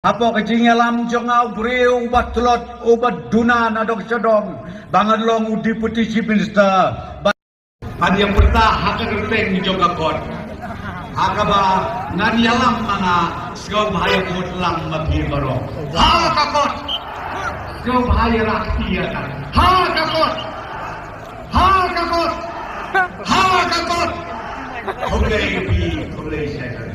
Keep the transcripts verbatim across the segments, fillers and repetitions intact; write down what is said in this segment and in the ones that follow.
Hapoh ka jingïalam jong nga u briew uba tlot uba duna na dong sha dong ba ngan long u Deputy Chief Minister. Ba ngan ïa pyrta ha ka kyrteng jong ka kot. Ha kaba ngan ïalam ma nga sngewbha ïa kot lang ma phi baroh. Ha ka kot. Sngewbha ïa rah ïa ka. Ha ka kot. Ha ka kot. Ha ka kot. Khublei phi, khublei shai.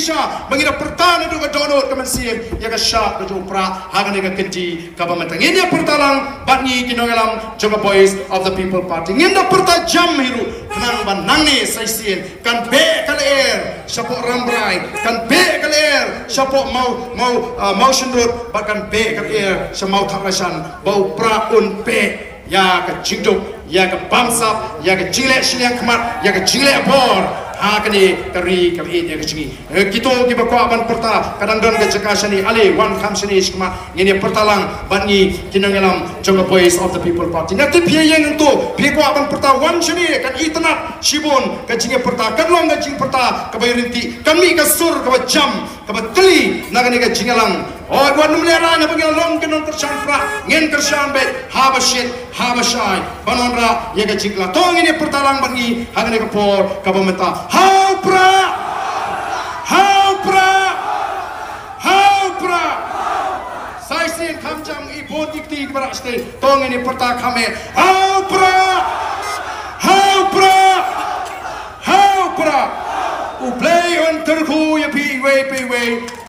Sha ba ngi da pyrta naduh ka dohnud ka mynsiem ïa ka shap ka jong u Prah ha kane ka kynti kaba mynta. Ngin ïa pyrta lang bad ngi ki nongïalam jong ka Voice of the People Party. Ngin da pyrta jam hi ruh khnang ba nangne sa shisien kan beh ka lyer shapoh Rambrai, kan beh ka lyer shapoh Maw, Maw, ah, Mawshynrut, bad kan beh ka lyer sha Mawthadraishan ba u Prah un beh ïa ka jingduk, ïa ka bamsap, ïa ka jingleh shiliang khmat, ïa ka jingleh bor ha kane ka ri ka ri ïa ka jong ngi. Eh, kito kiba kwah ban pyrta, ka dang don ka jaka shane, ale wan kham shane shakhmat, ngin ïa pyrta lang bad ngi ki nongïalam jong ka Voice of the People Party. Nga tip phi ïeng hangto, phi kwah ban pyrta, wan shane, kan itynnad shibun ka jingïapyrta, kan long ka jingpyrta kaba ïaryntih, kan mih ka sur kaba jam, kaba tylli na kane ka jingïalang. Oi, wat nym lehraiñ, haba ngi long ki nongkyrshan Prah, ngin kyrshan beit haba shit, haba shai ban wanrah ïa ka jingkylla. To ngin ïa pyrta lang bad ngi ha kane ka por kaba mynta. Ha u Prah! Ha u Prah! Ha u Prah! Sa shisien kham jam, i bun ki kti kiba rah shatei. To ngin ïa pyrta kham eh. Ha u Prah! Ha u Prah! Ha u Prah! U Blei un kyrkhu ïa phi iwei pa iwei.